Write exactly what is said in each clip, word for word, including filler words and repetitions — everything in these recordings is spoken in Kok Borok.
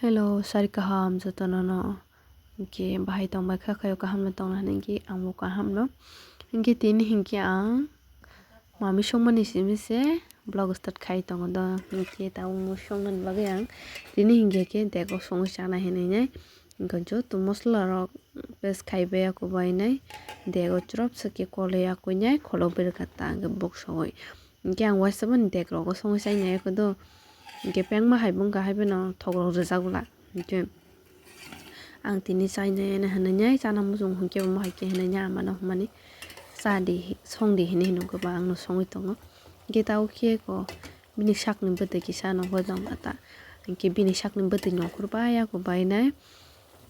Hello, sari kaham jotono no. Hinkhe bahai tongbai kha, khayo kaham no tongna hinwi hinkhe ang bo kaham no. Hinkhe tini hinkhe ang mami songmani simi se vlog start khai tongo do. Hinkhe tabuk mui songmani bagwi ang tini hinkhe khe dego songwi chana hinwi nai. Hinkhe joto mosola rok paste khai bai ya kubai nai. Dego chwrap se khe koloi ya kuinai kholobwi rwkha ta hinkhe bok sogwi. Hinkhe ang uaisa boni dek rogo songwi chai nai khe do. Hinkhe pengma hai bo wngkha hai phano thok rok rijak bwla. Hinkhe ang tini chai nai hinwi nai chana muchung hinkhe omo hai khe hinwi nai ama no hwnmani cha di song di hinwi hinwi khe ba ang no songwi tongo. Hinkhe tabuk khe ko bini sakni bwtwi kisa nokho jong kha ta. Hinkhe bini sakni bwtwi nongkhor bai ya khe bai nai.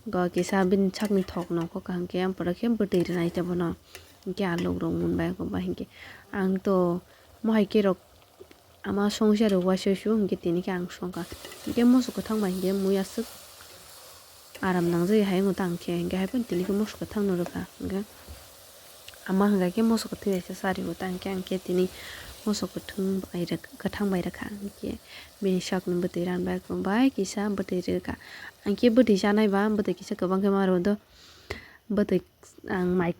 Go kisa bini sakni thok nongkho kaham khe, ampora khe bwtwi rwnai tei bono. Hinkhe alok rok mun bai khe ba hinkhe ang to mohai khe rok ama songsa rok uaisa su hinkhe tini khe ang songkha. Hinkhe moso kwthang bai hinkhe mui aswk aram nangjak hai wng tang khe, hinkhe hai phano tini khe moso kwthang no rwkha. Hinkhe ama hwnka khe moso kwthwi bai khe sari bo tang khe, ang khe tini moso kwthwng bai rwk-, kwthang bai rwkha. Hinkhe bini sakni bwtwi ran bai khe bai kisa bwtwi rwkha. Ang khe bwtwi chanai ba, bwtwi kisa kwbang khe ma rw do. Bwtwi ang mai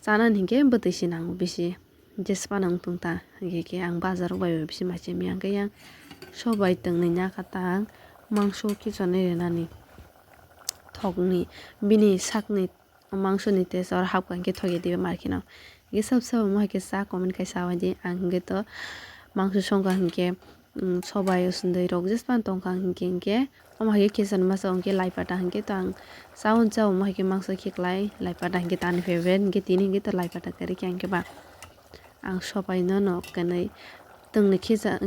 chanani hinkhe bwtwi se nango bisi. Jesphano wng tong ta, hinkhe khe ang bazar rok bai bai bisi mai se miyang khe yang sobai tongni nya kha ta ang mangso khichonwi rwnani thokni bini sakni. Mangsoni tesa oro hapkha hinkhe thokya diba markheno. Hinkhe sab sabo mohai khe cha comment khai sa waidi, ang hinkhe to mangso songkha hinkhe, mm, sobai usundui rok jesphano tongkha hinkhe, hinkhe omo hai khe khichon masa hinkhe lai pata hinkhe to ang chaui chaui omo hai khe mangso khiklai lai pata hinkhe tani favorite hinkhe tini hinkhe to lai pata kwrwi khe hinkhe ba ang sobai no no kwnwi tongni khicha,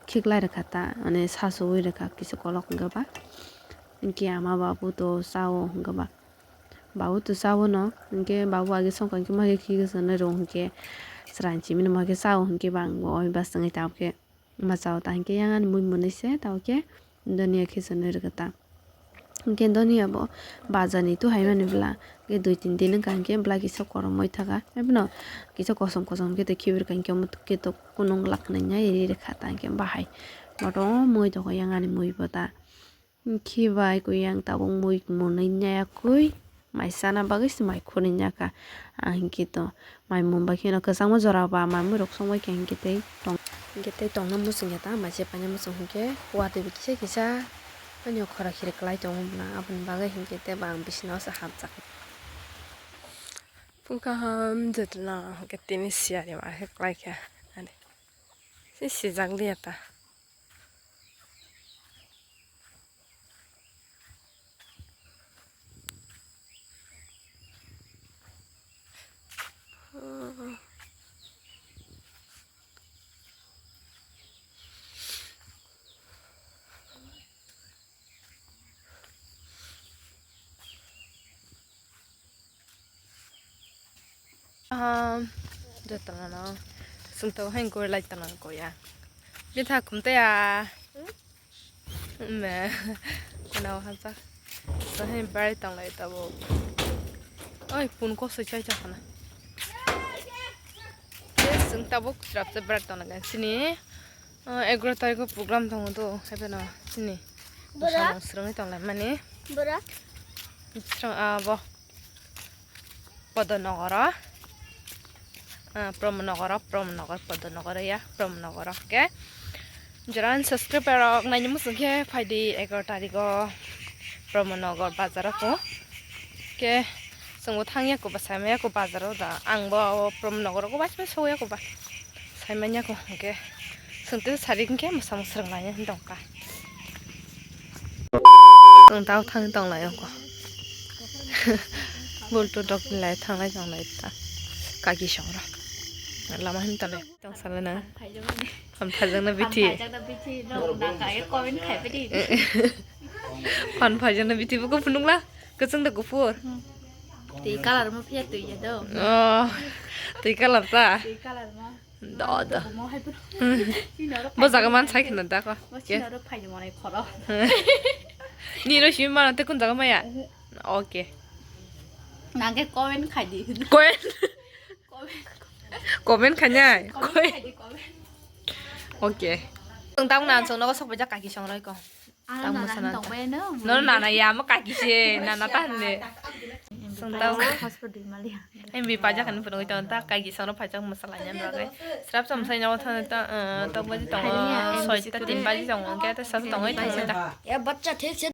khiklai rwkha ta mane sasu ui rwkha kisa kolok hinkhe ba hinkhe ama babu to chaui hinkhe ba. Babu to chaui no, hinkhe babu age songkha hinkhe ma khe khiga sanai rw hinkhe chwrai chimino ma khe chaui hinkhe ba ang bo oi bwswngwi tabuk khe ma chaui ta hinkhe yang ani mui mwnwi se tabuk khe donia khe sanai rwkha ta. Hinkhe donia bo bazar ni tu hai mani bwla hinkhe dui tin din wngkha hinkhe bwla kisa koromoi thaka, haibano kisa kosom kosom khe tei khibir kha hinkhe omo khe to kunung lakhnai ya ri rwkha ta hinkhe bahai motom mui tongkha yang ani mui bo ta. Hinkhe bai kuyang tabuk mui mwnwi naiya kwi mai chana bagwi se mai khwnwi naiya kha. Ang hinkhe to mai mung bai kheno kwchangma jora ba mai mui rok song bai kha hinkhe tei tong hinkhe tei tongna muchung ya ta mai se paina muchung hinkhe watwi bo kisa kisa ani khora khiri kwlai tongo bwla aboni bagwi hinkhe tei bo ang bisina o se hapjak. Phung kaham jotono hinkhe tini siyari ma khe kwlai kha ani se sijak liya ta. Aham, jotono no. Sungto hai gor lai tana ko ya. Bitha kumta ya. Me. Kuna hasa. So hai bai tang lai tabo. Oi, pun ko so chai chakana. Sung tabo krap se brak tang lai sini. Ah, egaroh tarikh o program tongo do, haibeno chini bwskango swrwngwi tonglaimani. Bwrwk? Swrwng, ah, bo. Podonogoro. Ah, Promonogoro, Promonogor, Podonogoro ya, Promonogoro khe. Jora ani subscriber rok naini muchung khe phaidi egaroh tarikh o Promonogor bazar o khe. Chwngbo thangya ko ba, saimanya ko bazar o da. Ang bo Promonogor o ko ba, sogya ko ba. Saimanya ko, hwnkhe. Chwng tei sari hwnkhe mwsa mwswrwng lai wng tongkha. Chwng tao thang tong lai wng ko. Bultu dok ni lai thang lai tong lai ta. Kaki song ro. Lama hin tong lai. Tong sala na. Phan phajakna bithi. Phan phajakna bithi, no, na kaya comment khai pedi. Phan phajakna bithi bo ko phunukla. Kwchwng da kuphur. Twi colour mo phiya twi ya do. Oh, twi colour ta? Twi colour mo. Do, do. Mo hai pun. Chini oro bo jaga man sai khna da ko. Mo chini oro phai mo nai khoro. Ni ro simi mana te kun jaga maya? Mhm. Okay. Nang ke comment khai di. Comment? Comment. Comment khai nai? Comment khai di, comment. Okay. Tong tang nan song nogo sok bajak kaki song roi ko. Tang mwsana ta. Nono nana ya, mo kaki se, nana ta hande. Song tao. Em bi pajak kan phunugwi tong ta, kaki song no pajak mwsala nya bagwi. Srap sam sai nyawo thang ta, eh, tok baji tongo, soi ta tin baji tongo, khe ta sab tongwi tong ta. Ya bachcha thik se.